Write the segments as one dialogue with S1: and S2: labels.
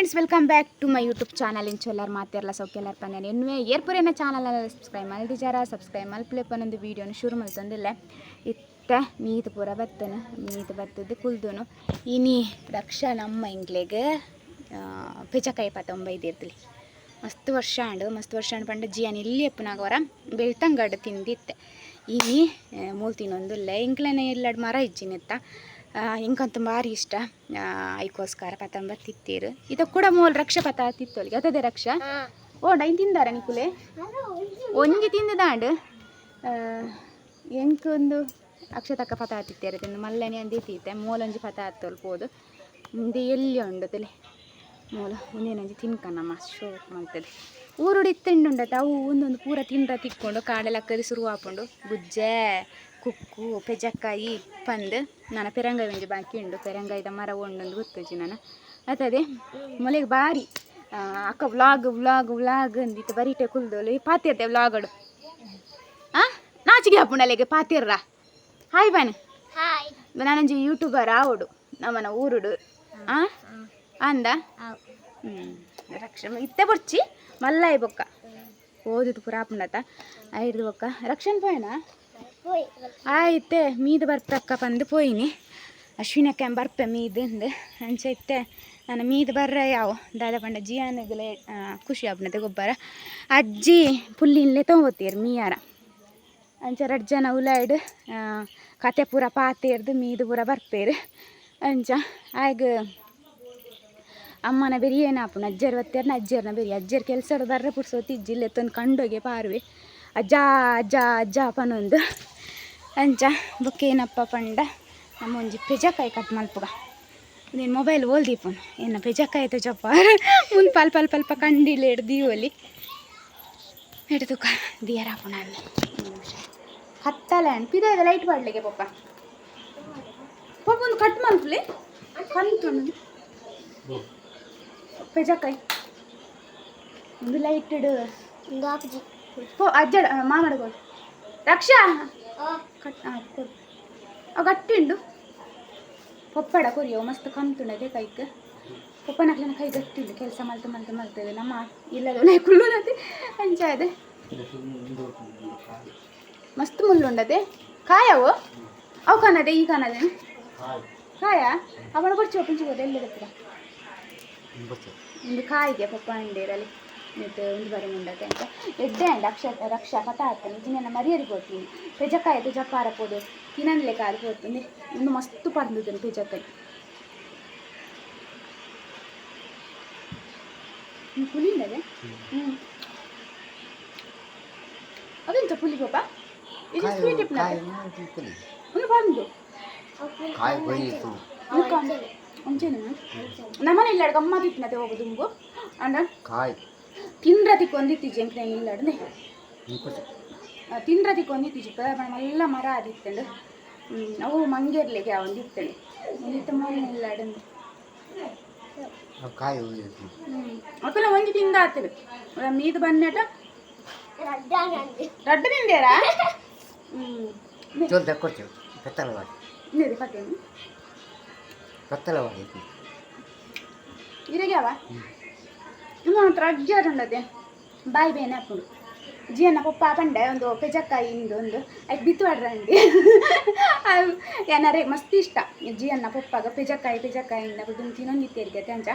S1: Friends, welcome back to my YouTube channel. ಇಂಚೆಲ್ಲರ್ ಮಾತೆರ್ಲ ಸೌಖ್ಯಲ್ಲರ್ ಪಂದೇನೆ. ಎನ್ನುವೆ ಏರ್ಪುರೇನ channel subscribe ಮಲ್ದಿಜಾರ, subscribe ಮಲ್ಪಲೆ ಪನ್ನೊಂದು ವೀಡಿಯೋನು ಶುರು ಮಲ್ತೊಂದಿಲ್ಲ. ಇತ್ತೆ ಮೀದ್ ಪೂರ ಬತ್ತನು, ಮೀದ್ ಬತ್ತದು ಕುಲ್ದುನು. ಇನಿ ರಕ್ಷಾ ನಮ್ಮ ಇಂಗ್ಲೆಗ್ ಪೆಜಕಾಯಿ ಪತ್ತೊಂಬೈದಿರ್ತಲಿ. ಮಸ್ತ್ ವರ್ಷ ಆಂಡ್, ಮಸ್ತ್ ವರ್ಷ ಆಂಡ್ ಪಂಡ ಜಿಯಾನ್ ಇಲ್ಲಿ ಎಪ್ಪುನಾಗ ಬೆಳ್ತಂಗಡ್ ತಿಂದಿತ್ತೆ. ಇನಿ ಮೂಲು ತಿನ್ನೊಂದುಲ್ಲೆ. ಎಂಕ್ಲೆನ ಇಲ್ಲಡ್ ಮರ ಇಜ್ಜಿನೆತ್ತ. ಎಂಕಂತೂ ಭಾರಿ ಇಷ್ಟ, ಐಕೋಸ್ಕರ ಪತ್ತೊಂಬತ್ತಿತ್ತೀರು. ಇದು ಕೂಡ ಮೂಲು ರಕ್ಷ ಪತ್ತ ತಿತ್ತೊಲಿಗೆ ಅತದೆ ರಕ್ಷಾ ಓಡ ಇನ್ ತಿಂದಾರ ನಿಕುಲೆ? ಒಂಜಿ ತಿಂದದಾಂಡ್. ಎಂಕ್ ಒಂದು ಅಕ್ಷತಕ್ಕ ಪತ ಆತಿತ್ತೇರು ತಿಂದು ಮಲ್ಲನೆ ಅಂದಿತ್ತಿತ್ತೆ. ಮೂಲೊಂಜಿ ಪತ ಆತ್ತೊಲ್ ಪೋದು. ಮುಂದೆ ಎಲ್ಲಿ ಉಂಡು ತಲೆ ಮೂಲ ಒಂದೇನೊಂಜಿ ತಿನ್ಕನಮ್ಮ ಶೋಕ್ ಮಲ್ತದೆ. ಊರುಡು ಇತ್ತೆಂಡುಂಡತೆ ಅವು ಒಂದೊಂದು ಪೂರ ತಿಂಡ್ರ ತಿಕ್ಕೊಂಡು ಕಾಡೆಲಕ್ಕದಿ ಶುರು ಆಪುಂಡು. ಗುಜ್ಜೆ, ಕುಕ್ಕು, ಪೆಜಕ್ಕಾಯಿ ಪಂದ್. ನನ್ನ ಪೆರಂಗಾಯಿ ಒಂಜಿ ಬಾಕಿ ಉಂಡು. ಪೆರಂಗಾಯಿದ ಮರ ಉಂಡೊಂದು ಗೊತ್ತುಜಿ ನಾನು ಅತದೆ. ಮೊಲೆಗ್ ಬಾರಿ ಅಕ್ಕ ವ್ಲಾಗ್ ವ್ಲಾಗ್ ವ್ಲಾಗ್ ಅಂದಿತ್ತು. ಬರೀಟೆ ಕುಲ್ದೋಲು ಪಾತಿರ್ತೆ ವ್ಲಾಗಡು. ಆ ನಾಚಿಗೆ ಹಾಪುಂಡಲೆಗೆ ಪಾತಿರ್ರ. ಹಾಯ್ ಬಾನ್.
S2: ಹಾಯ್.
S1: ನಾನೊಂಜಿ ಯೂಟ್ಯೂಬರ್ ಆವೊಡು ನಮ್ಮನ ಊರುಡು. ಆ ಅಂದ ರಕ್ಷ ಇತ್ತೆ ಬೊರ್ಚಿ ಮಲ್ಲಾಯಿ ಬೊಕ್ಕ ಓದುದು ಪೂರ ಆಪುಂಡತ. ಐಡ್ದು ಬೊಕ್ಕ ರಕ್ಷಣ್ ಪೋಯನಾ?
S2: ಪೋಯ್.
S1: ಆಯ್ತೆ ಮೀದ ಬರ್ಪಕ್ಕ ಪಂದು ಪೋಯಿನಿ. ಅಶ್ವಿನಕ್ಕ ಬರ್ಪೆ ಮೀದ್ ಅಂದ್. ಅಂಚ ಇತ್ತೆ ನಾನು ಮೀದ ಬರ್ರೆ ಯಾವ ದಾದ ಪಂಡ ಜಿಯಾನಗಲೆ ಖುಷಿ ಆಪುಂಡತೆ ಗೊಬ್ಬರ. ಅಜ್ಜಿ ಪುಲ್ಲಿನ್ಲೆ ತೊಗೊತೀರ್ ಮೀಯಾರ. ಅಂಚ ರಡ್ಡ್ ಜನ ಉಲಾಯ್ಡ್ ಕತೆ ಪೂರ ಪಾತೆರ್ದು ಮೀದು ಪೂರ ಬರ್ಪೇರು. ಅಂಚ ಆಯ್ಗ್ ಅಮ್ಮನ ಬೆರಿ ಏನಾಪುಂಡು ಅಜ್ಜರ್ ಬತ್ತೇರ್ನ ಅಜ್ಜರ್ನ ಬೆರಿ. ಅಜ್ಜರ್ ಕೆಲಸಡ್ ಬರ್ರೆ ಪುರ್ಸೊತ್ತು ಇಜ್ಜಿ. ಇಲ್ಲೆತ್ತೊಂದು ಕಂಡೋಗೆ ಪಾರುವೆ ಅಜ್ಜ ಅಜ್ಜ ಅಜ್ಜ ಪನೊಂದು. ಅಂಚ ಬೊಕ್ಕ ಏನಪ್ಪ ಪಂಡ ನಮ್ಮ ಒಂಜಿ ಪೆಜಕಾಯಿ ಕಟ್ ಮಲ್ಪುಗ. ನೀನು ಮೊಬೈಲ್ ಓಲ್ ದೀಪುನು ಎನ್ನ ಪೆಜಕಾಯಿ ತೋಜಪ್ಪ. ಮುಲ್ಪ ಅಲ್ಪ ಅಲ್ಪ ಅಲ್ಪ ಕಂಡಿಲೇಡ್ ದೀವೊಲಿ. ಎಡ್ದುಕ ದಿಯರಾಪುಣ ನಿಮಿಷ ಕತ್ತಲೆ ಪಿದಾಯ್ದ ಲೈಟ್ ಪಾಡ್ಲಿಗೆ ಪಪ್ಪ. ಪಪ್ಪ ಒಂದು ಕಟ್ ಮಲ್ಪುಲೆ ಕಂತುಂಡು ಪೆಜಕಾಯಿ ಒಂದು ಲೈಟೆಡ್.
S2: ಒಂದು ಆಪುಜಿ.
S1: ಪೋ ಅಜ್ಜಡ ಮಾಮಡ ಕೊಡು ರಕ್ಷಾ. ಕಟ್ ಕೊಡು. ಅವು ಗಟ್ಟಿ ಉಂಡು. ಪಪ್ಪಡ ಕೊರಿಯೋ ಮಸ್ತ್ ಕಂತುಂಡದೆ ಕೈಕ್. ಪಪ್ಪನಕ್ಲೆನ ಕೈ ಗಟ್ಟಿ ಉಂಡು. ಕೆಲಸ ಮಲ್ತು ಮಲ್ತು ಮಲ್ತದೆ. ನಮ್ಮ ಇಲ್ಲದ ಕುಳ್ಳುನತೆ. ಅಂಚ ಅದೆ ಮಸ್ತ್ ಮುಳ್ಳುಂಡದೆ. ಕಾಯವು ಅವು ಕಾಣದೆ, ಈ ಕಾಣದೆ ಕಾಯ ಅವಳ ಕೊಡ್ಚಿ ಒಪ್ಪಂಚಿ ಕೊಡು. ಎಲ್ಲ ಗೊತ್ತಿಲ್ಲ. ಒಂದು ಕಾಯಿಗೆ ಪಪ್ಪ ಅಂಡೇರಲ್ಲಿ ನೆಟ್ ಒಂದು ಬರಿ ಮುಂಡತೆ ಅಂತ ಎಡ್ಡೆ ಅಂಡ್ ಅಕ್ಷ ರಕ್ಷಾ ಕಥ ಆಗ್ತಾನೆ ಇಜಿನ ಮರಿಯರಿ ಕೊಡ್ತೀನಿ. ಪೆಜಕಾಯಿ ಜಪ್ಪಾರ ಪೋದು ತಿನ್ನನ್ಲೆ ಕಾಲು ಪೋತುಂದೆ. ಒಂದು ಮಸ್ತ್ ಪರ್ದುದನು ಪೆಜಕಾಯಿ. ಪುಲಿ ಉಂಡದೆ. ಹ್ಞೂ, ಅದೆಂತ ಪುಲಿ ಪಾಪ? ಇದು ಸ್ವೀಟ್ ಇಪ್ಪನ ಒಂದು ಬಂದು
S3: ಕಾಯಿ ಕೊಯ್ಯಿತು.
S1: ಅಂಚೆನ ನಮ್ಮನೆ ಇಲ್ಲ ಗಮ್ಮತ್ ಇತ್ತಿನತೆ ಹೋಗು ದುಂಬು ಅಂಡ.
S3: ಕಾಯಿ
S1: ತಿಂಡ್ರ ತಿಕ್ಕೊಂದಿತ್ತೀಜಿ ಎಂಕ್ಲೆ ಇಲ್ಲಡ್ನೆ. ತಿಂಡ್ರ ತಿಕ್ಕೊಂದಿತ್ತೀಜಿ ಮಲ್ಲ ಮರ ಆದಿತ್ತಂಡು. ಅವು ಮಂಗೇರ್ಲಿಗೆ ಒಂದಿತ್ತಂಡು ಒಂದಿತ್ತ ಮೊನ್ನೆ ಇಲ್ಲಡಂದು.
S3: ಕಾಯಿ ಹೋಗಿತ್ತು.
S1: ಅಕಲ ಒಂಜಿ ತಿಂದ ಆತದೆ ಮೀದ ಬನ್ನೆಟ. ರಡ್ಡು ತಿಂದೇರಾ? ಹ್ಞೂ.
S3: ಚೋಲ್ ತಕ್ಕೊಡ್ತೇವೆ ಪೆತ್ತಲವಾಡಿ.
S1: ಇನ್ನೇರಿ ಕಟ್ಟೇನು?
S3: ಪೆತ್ತಲವಾಡಿ.
S1: ಇರಗ್ಯಾವ ಇನ್ನು ಅಜ್ಜಾರು ಉಂಡದೆ. ಬಾಯಿ ಬೇನೆ ಹಾಕೊಂಡು ಜಿಯನ್ನ ಪಪ್ಪ ಪಂಡೆ ಒಂದು ಪೆಜಕ್ಕಾಯಿ ಇಂದು ಒಂದು ಐಕ್ ಬಿತ್ತುವಾಡ್ರ ಅಂಡಿ. ಏನಾರೆ ಮಸ್ತ್ ಇಷ್ಟ ಜಿಯನ್ನ ಪಪ್ಪಾಗ ಪೆಜಕ್ಕಾಯಿ. ಪೆಜಕ್ಕಾಯಿ ಇಂದ ದುಂಡು ತಿನ್ನೊಂದಿತ್ತೇರಿಗೆ ಅಂಚ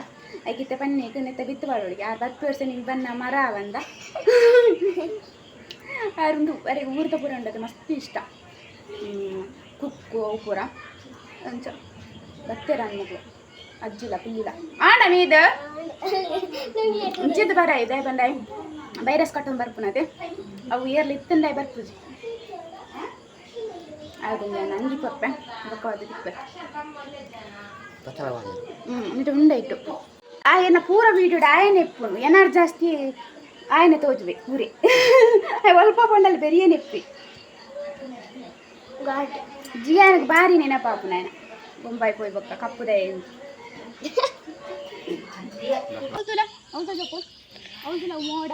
S1: ಐಕಿತ್ತೆ ಪನ್ನೇಕ್ ನೆತ್ತ ಬಿತ್ತುವಾಡೋಳಿಗೆ. ಆರು ಬತ್ತು ವರ್ಷ ನಿಂಗೆ ಬನ್ನ ಮರ ಬಂದ ಆರುಂದು ಅರೆ ಊರ್ದ ಪೂರ ಉಂಡದೆ ಮಸ್ತ್ ಇಷ್ಟ. ಕುಕ್ಕು ಅವು ಪೂರ. ಅಂಚ ಬತ್ತೇರ ಮಗಳು ಅಜ್ಜಿಲ ಪಿಲ್ಲಿಲ ಆಂಡ ಮೀದ ಇಂಚಿದ ಬರ ಇದೆ ಬಂದಾಯ್ ವೈರಸ್ ಕಟ್ಟೊಂದು ಬರ್ಪುನತೆ. ಅವು ಏರ್ಲಿ ಇತ್ತಂದಾಯ್ ಬರ್ಪುಜಿ. ಆಗೊಂಜ ನಂಜಿ ಕೊರ್ಪೆ ಬೊಕ್ಕವಾದ ತಿಪ್ಪೆ.
S3: ಪೆತ್ತಲವಾಡಿ.
S1: ಹ್ಞೂ, ಇದು ಉಂಡಾಯ್ತು. ಆಯನ ಪೂರ ವೀಡಿಯೋಡ್ ಆಯನ ಎಪ್ಪುನು ಏನಾರು ಜಾಸ್ತಿ ಆಯನ ತೋಜುವೆ ಊರಿ. ಒಲ್ಪ ಪಂಡಲ್ಲಿ ಬೆರಿಯ ನೆಪ್ಪಿ.
S2: ಘಾಟ್.
S1: ಜಿಯಾನಗ್ ಬಾರಿ ನೆನಪಾಪುನ ಆಯನ ಬೊಂಬಾಯಿ ಪೋಯ್ ಬೊಕ್ಕ ಕಪ್ಪುದ. ಹೌದಲ್ಲ? ಹೌದಾ ಜೊಪ್ಪು? ಹೌದಲ್ಲ? ಮೋಡ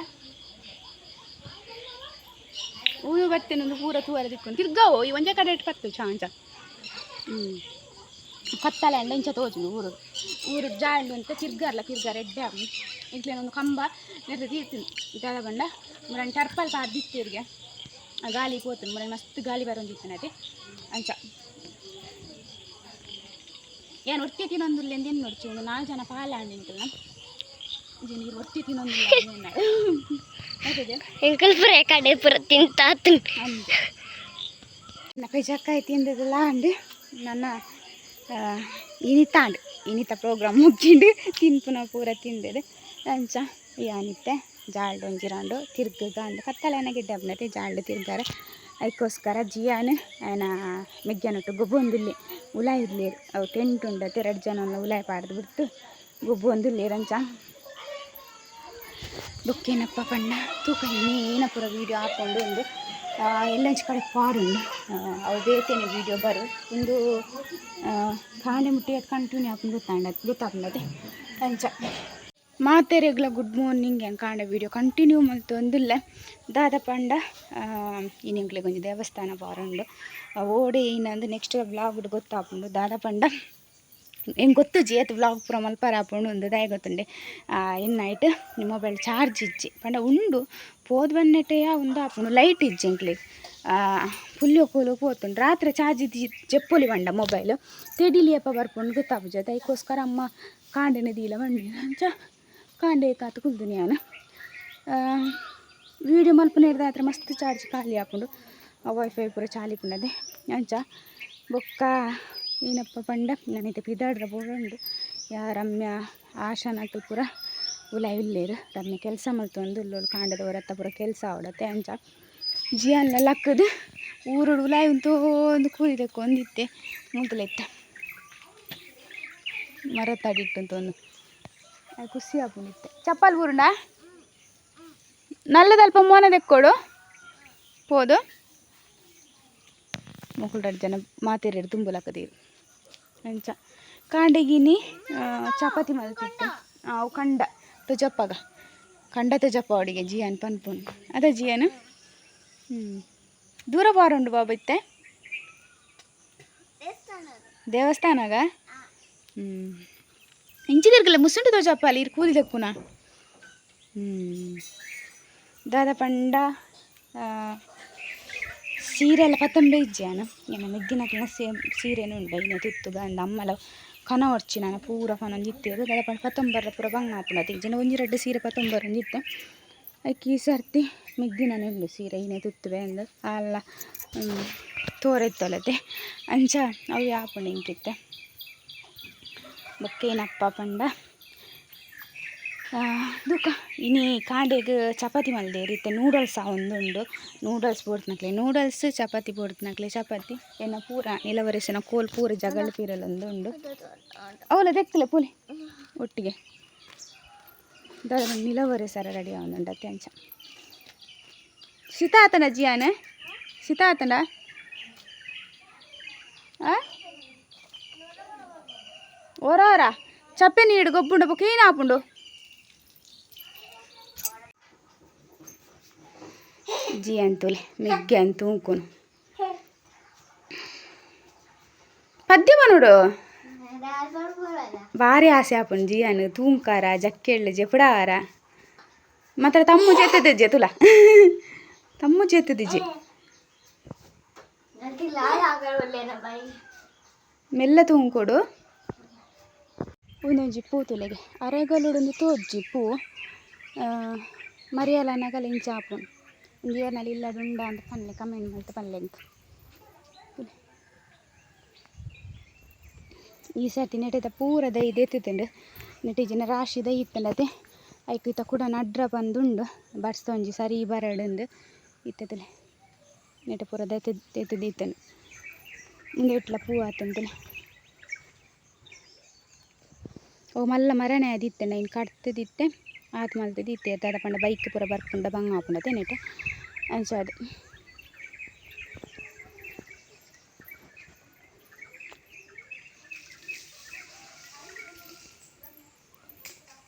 S1: ಊರು ಬತ್ತೇನೊಂದು ಪೂರ ತೂವರ ತಿಕ್ಕೊಂಡು ತಿರ್ಗಾವು. ಈ ಒಂಜೇ ಕಡೆ ಇಟ್ಟು ಬತ್ತು ಚಾಂಚ. ಹ್ಞೂ. ಕತ್ತಲೆ ಅಂಡ ಇಂಚ ತೋಜುಂಡು ಊರು ಊರು ಜಾಂಡು ಅಂತ ತಿರ್ಗಾರ್ಲ ತಿರ್ಗಾರ ಎಡ್ಡೆ ಇಂಕ್ಲೇನ ಒಂದು ಕಂಬ ನೆರ್ದು ತೀರ್ತೀನಿ ದಾದ ಬಂಡ ಮುರನ್ ಟರ್ಪಲ್ ಪಾಡ್ದಿತ್ತಿರ್ಗೆ ಆ ಗಾಳಿ ಪೋತುಂಡು ಮುರನ್ ಮಸ್ತ್ ಗಾಳಿ ಬರೊಂದಿತ್ತಿನತೆ ಅಂಚ ಏನು ಒರ್ತಿ ತಿನ್ನೊಂದುಲ್ಲೆಂದು ಏನು ನೋಡ್ಚಿ ಒಂದು ನಾಲ್ಕು ಜನ ಪಾಲಾಂಡು ಇಂಕಲ್ನ ನೀರು ಒರ್ತಿ ತಿನ್ನೊಂದಿಲ್ಲ.
S2: ಎಂಕಲ್ ಪೂರ ಕಡೆ ಪೂರ ತಿಂತಾತನ್.
S1: ಅಂದೆ ನನ್ನ ಪೆಜಕ್ಕಾಯಿ ತಿಂದದಲ್ಲ ಅಂಡು ನನ್ನ ಇನಿತ ಅಂಡು ಇನಿತ ಪ್ರೋಗ್ರಾಮ್ ಮುಗಿಂಡು ತಿನ್ಪುನ ಪೂರ ತಿಂದೆದು ಅಂಚ ಯಾನಿತ್ತೆ ಜಾಲ್ಡ್ ಒಂಜಿ ರೌಂಡು ತಿರ್ಗಗ ಅಂಡು ಕತ್ತಲೆನ ಗಿಡ್ಡ ಅಪ್ನತೆ ಜಾಲ್ಡ್ ತಿರ್ಗಾರ. ಅದಕ್ಕೋಸ್ಕರ ಜಿಯಾನ್ ಆಯನ ಮೆಗ್ಯನೊಟ್ಟು ಗೊಬ್ಬೊಂದುಲ್ಲೆ ಉಲಾಯಿ ಇರ್ಲೇರು ಅವು ಟೆಂಟ್ ಉಂಡತೆ ರಡ್ಡ್ ಜನ ಉಲಾಯಿ ಪಾಡ್ದು ಬಿಡ್ತು ಗೊಬ್ಬೊಂದುಲ್ಲೇರು. ಅಂಚ ಬೊಕ್ಕೇನಪ್ಪ ಪಂಡ ತೂಕ ಇನ್ನೇನ ಪೂರ ವೀಡಿಯೋ ಹಾಕೊಂಡು ಒಂದು ಎಲ್ಲಂಚು ಕಡೆ ಪಾರುಂಡು ಅವು ಬೇತೇನೆ ವೀಡಿಯೋ ಬರು ಒಂದು ಕಾಂಡೆ ಮುಟ್ಟಿ ಅದು ಕಂಟಿನ್ಯೂ ಹಾಕೊಂಡು ಗೊತ್ತಾಂಡ ಗೊತ್ತಾಪುಂಡತೆ. ಅಂಚ ಮಾತೆರೆಗ್ಲ ಗುಡ್ ಮಾರ್ನಿಂಗ್. ಎಂಕ್ ಕಾಂಡೆ ವೀಡಿಯೋ ಕಂಟಿನ್ಯೂ ಮಲ್ತೊಂದುಲ್ಲೆ. ದಾದ ಪಂಡ ಇನಿ ಎಂಕ್ಲೆಗ್ ಒಂಜಿ ದೇವಸ್ಥಾನ ಪಾರುಂಡು ಓಡೆ ಏನಂದು ನೆಕ್ಸ್ಟ್ ವ್ಲಾಗ್ಡ್ ಗೊತ್ತಾಪುಂಡು. ದಾದ ಪಂಡ ಎಂಕ್ ಗೊತ್ತುಜಿ ಏತ್ ವ್ಲಾಗ್ ಪೂರ ಮಲ್ಪರೆ ಆಪುಂಡು ಉಂದು ದಾಯೆ ಗೊತ್ತುಂಡೆ ಇನ್ನಾಯ್ಟ್ ಮೊಬೈಲ್ ಚಾರ್ಜ್ ಇಜ್ಜಿ ಪಂಡ ಉಂಡು ಪೋದು ಬನ್ನಟೆಯ ಉಂದು ಆಪುಂಡು ಲೈಟ್ ಇಜ್ಜಿ ಎಂಕ್ಲೆಗ್ ಪುಲ್ಯ ಕೋಲು ಪೋತುಂಡು ರಾತ್ರೆ ಚಾರ್ಜ್ ಇಜ್ಜಿ ಜೆಪ್ಪೊಲಿ ಪಂಡ ಮೊಬೈಲ್ ತೆಡಿಲಿ ಏಪ ಬರ್ಪುಂಡು ಗೊತ್ತಾಪುಜಿ. ಐಕೋಸ್ಕರ ಅಮ್ಮ ಕಾಂಡೆನೆ ದೀಲ ಪಂಡೆರ್. ಅಂಚ ಕಾಂಡೆ ಏತಾತ್ ಕುಲ್ದಿನಿ ಯಾನ್ ವೀಡಿಯೋ ಮಲ್ಪುನೆರ್ದಾತ್ರ ಮಸ್ತ್ ಚಾರ್ಜ್ ಖಾಲಿ ಆಪುಂಡು ವೈಫೈ ಪೂರ ಚಾಲಿ ಇಪ್ಪುಂಡತೆ. ಅಂಚ ಬೊಕ್ಕ ಏನಪ್ಪ ಪಂಡ ನನ ಇತ್ತೆ ಪಿದಾಡ್ರ ಬೋಡುಂಡು. ಯಾ ರಮ್ಯ ಆಶಾನಕುಲು ಪೂರ ಉಲಾಯಿ ಉಲ್ಲೆರ್. ರಮ್ಯ ಕೆಲಸ ಮಲ್ತೊಂದು ಉಲ್ಲೋಲು ಕಾಂಡೆದ ಒರತ್ತ ಪೂರ ಕೆಲಸ ಆವಡತೆ. ಅಂಚ ಜಿಯಾನ್ಲ ಲಕ್ಕುದು ಊರುಡು ಉಲಾಯಿ ಉಂತೊಂದು ಕೂಲಿ ದೆಕ್ಕೊಂದಿತ್ತೆ ಮುಲ್ತುಲ ಇತ್ತೆ ಮರತ ಅಡಿಟ್ ಉಂತೊಂದು ಖುಷಿ ಆಪುಂಡು ಇತ್ತೆ. ಚಪ್ಪಲ್ ಬೂರುಂಡಾ ನಲ್ಲದಲ್ಪ ಮೋನೆ ದೆಕ್ಕೊಡು ಪೋದು ಮೊಕುಲು ರಡ್ಡ್ ಜನ ಮಾತೆರೆಡ್ ದುಂಬುಲಕ್ಕದೀರು. ಅಂಚ ಕಾಂಡೆಗಿನಿ ಚಪಾತಿ ಮಲ್ತಿತ್ತೆ. ಅವು ಕಂಡ ತೊಜಪ್ಪಾಗ ಕಂಡ ತೊಜಪ್ಪ ಅವಡಿಗೆ ಜಿಯಾನ್ ಪನ್ಪುನು ಅದ ಜಿಯಾನ್ ದೂರ ಬಾರುಂಡು ಬಾಬು ಇತ್ತೆ ದೇವಸ್ಥಾನಗ ಇಂಚಿ ತಿರ್ಗಲೆ ಮುಸುಂಡು ತೋಜಪ್ಪ ಅಲ್ಲಿ ಇರು ಕೂಲಿ ದಕ್ಕುನ ದಾದ ಪಂಡ ಸೀರೆ ಎಲ್ಲ ಪತ್ತೊಂಬೆ ಇಜ್ಜಿ ಯಾನು ಎನ್ನ ಮೆಗ್ಗಿನಕ್ಲೆನ ಸೇಮ್ ಸೀರೆನೂ ಉಂಡು ಐನ ತುತ್ತುಗ ಅಂದ್ ಅಮ್ಮಲ ಕನ ಒರ್ಚಿ ನಾನು ಪೂರ ಪನೊಂದು ಇತ್ತೇರು. ದಾದ ಪಂಡ ಪತ್ತೊಂಬರ ಪೂರ ಬಂಗ ಆಪುಂಡು ಅತೆ ಇಜ್ಜಿಂಡ ಒಂಜಿ ರಡ್ಡ್ ಸೀರೆ ಪತ್ತೊಂಬರ ಇತ್ತೆ. ಐಕ್ ಈ ಸರ್ತಿ ಮೆಗ್ದಿನನೆ ಉಂಡು ಸೀರೆ ಐನೆ ತುತ್ತುವೆ ಅಂದ್ ಅಲ್ಲ ತೋರೆತ್ತೊಲತೆ. ಅಂಚ ಅವು ಆಪುಂಡು ಎಂಕಿತ್ತೆ. ಬೊಕ್ಕ ಏನಪ್ಪ ಪಂಡ ದುಕ ಇನಿ ಕಾಂಡೆಗ್ ಚಪಾತಿ ಮಲ್ದೆರ್ ಇತ್ತೆ ನೂಡಲ್ಸ್ ಆವೊಂದುಂಡು. ನೂಡಲ್ಸ್ ಬೋಡ್ತಿನಕ್ಲೆ ನೂಡಲ್ಸ್ ಚಪಾತಿ ಬೋಡ್ತಿನಕ್ಲೆ ಚಪಾತಿ ಎನ್ನ ಪೂರ ನಿಲವರಿಸಿನ ಕೋಲ್ ಪೂರ ಜಗಳ ಪೀರಲೊಂದು ಉಂಡು ಅವಲ ದೆಕ್ಕಲೆ ಪೋಲಿ ಒಟ್ಟಿಗೆ ದಾದ ನಿಲವರೆ ಸರ ರೆಡಿ ಆವೊಂದುಂಡು ಅತ್ತೆ. ಅಂಚ ಶೀತ ಆತನ ಜಿಯಾನ ಶೀತ ಆತನ ಆ ಓರ ಓರ ಚಪ್ಪೆ ನೀಡು ಗೊಬ್ಬುಂಡು ಬೊಕ್ಕ ಏನು ಆಪುಂಡು ಜಿ ಅಂತುಲೆ ಮೆಗ್ಗೆ ಅಂತ ಉಂಕುನು ಪದ್ಯ ಬನೋಡು ಭಾರಿ ಆಸೆ ಆಪುಂಡು ಜಿಯಾನ್ ತೂಂಕಾರ ಜಕ್ಕೆಳ್ಳು ಜೆಪುಡಾರ ಮಾತ್ರ ತಮ್ಮು ಜೆತ್ತದಿಜ್ಜೆ ತುಲ ತಮ್ಮು ಜೆತ್ತದಿಜ್ಜೆ ಮೆಲ್ಲ ತೂಂಕೊಡು ಒಂದೊಂಜಿ ಪೂ ತುಲೆಗೆ ಅರೆಗಲುಡೊಂದು ತೋಜ್ಜಿ ಪೂ ಮರಿಯಲನಗಲ ಇಂಚ ಆಪುಂಡು ಒಂಜಿ ಏರ್ನಲ ಇಲ್ಲಡ್ ಉಂಡಾ ಅಂತ ಪನ್ಲೆ ಕಮೆಂಟ್ ಮಲ್ತ್ ಪನ್ಲೆ ಎಂಕ್. ಈ ಸರ್ತಿ ನೆಟೆದ ಪೂರ ದೈ ದೆತ್ತುಂಡು ನೆಟೆ ಜಿನ ರಾಶಿ ದೈ ಇತ್ತುಂಡತೆ ಐಕ್ ಇತ್ತ ಕುಡ ನಡ್ರ ಪಂದುಂಡು ಬರ್ಸ ಒಂಜಿ ಸರಿ ಬರಡುಂದು ಇತ್ತದಲೆ ನೆಟೆ ಪೂರ ದೆತ್ತು ದೆತ್ತು ದೀತುಂಡು ಉಂದೆಟ್ಲ ಪೂ ಆತುಂತುಲೆ ಅವು ಮಲ್ಲ ಮರನೇ ಆದಿತ್ತುಂಡ ಐನ್ ಕಡ್ತುದಿತ್ತೆ ಆತ್ ಮಲ್ತುದಿತ್ತೆ ದಾದ ಪಂಡ ಬೈಕ್ ಪೂರ ಬರ್ಪುಂಡ ಬಂಗ ಆಪುಂಡತೆ ನೆಟೆ ಅಂಚಾದ್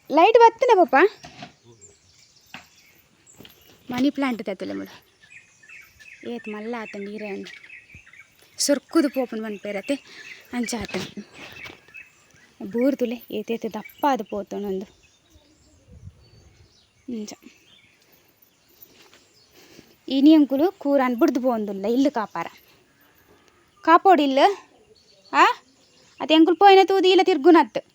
S1: ಲೈಟ್ ಬತ್ತುಂಡ ಪಪ್ಪ ಮನಿ ಪ್ಲಾಂಟ್ ತತ್ತುಲೆ ಮುಳು ಏತ್ ಮಲ್ಲ ಆತುಂಡು ಇರೆ ಅಂದ್ ಸೊರ್ಕುದು ಪೋಪುಂಡು ಪನ್ಪೆರತೆ ಅಂಚ ಆತುಂಡು ಬೂರ್ದುಲೆ ಏತೇತ್ ದಪ್ಪಾದ್ ಪೋತುಂಡು ಇಂಚ ಇನಿ ಎಂಕುಲು ಕೂರನ್ ಬುಡ್ದು ಪೋವೊಂದುಲ್ಲ ಇಲ್ಲ್ ಕಾಪಾರ ಕಾಪೋಡು ಇಲ್ಲ್ ಆ ಅತ್ತೆ ಎಂಕುಲು ಪೋಯಿನ ತೂದು ಇಲ್ಲ ತಿರ್ಗುನತ್ತು.